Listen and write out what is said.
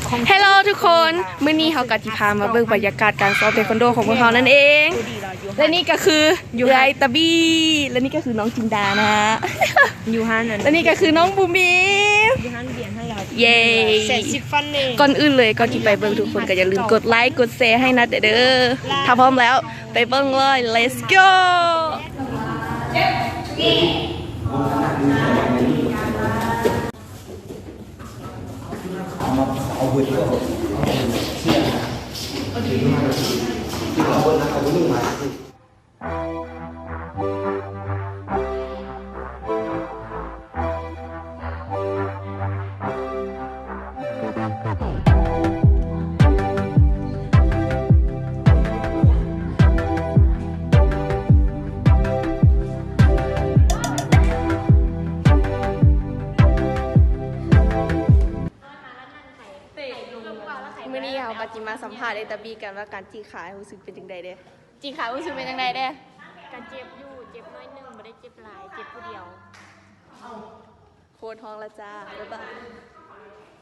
Hello ທຸກຄົນ, ມື້ນີ້ເຮົາກໍຊິພາມາເບິ່ງບັນຍາກາດການຊ້ອມເທຄວັນໂດຂອງພວກເຮົານັ້ນເອງ. ແລະນີ້ກໍຄືເອື້ອຍຕາບີ ແລະນີ້ກໍຄືນ້ອງຈິນດານະ. ຢູ່ຮ້ານນັ້ນ ແລະນີ້ກໍຄືນ້ອງບູມບີມ ຢູ່ຮ້ານບຽນຫັ້ນລະ. ເຢ້ ແຊຊິດຟັນເດ້. ກ່ອນອື່ນເລີຍ ກ່ອນທີ່ໄປເບິ່ງ ທຸກຄົນກໍຢ່າລືມກົດໄລກົດແຊໃຫ້ນັດເດີ. ຖ້າພ້ອມແລ້ວ ໄປເບິ່ງເລີຍ. Let's go. ມື້ນີ້ເຮົາກໍຊິມາສຳພາດເອື້ອຍຕາບີກັນວ່າ ການຈີກຂາຮູ້ສຶກເປັນຈັ່ງໃດເດ້. ຈີກຂາຮູ້ສຶກເປັນຈັ່ງໃດເດ້? ກໍເຈັບຢູ່ ເຈັບໜ້ອຍໜຶ່ງ ບໍ່ໄດ້ເຈັບຫຼາຍ ເຈັບຜູ້ດຽວ. ໂຄດຮ້ອງລະຈ້າ ບາຍບາຍ.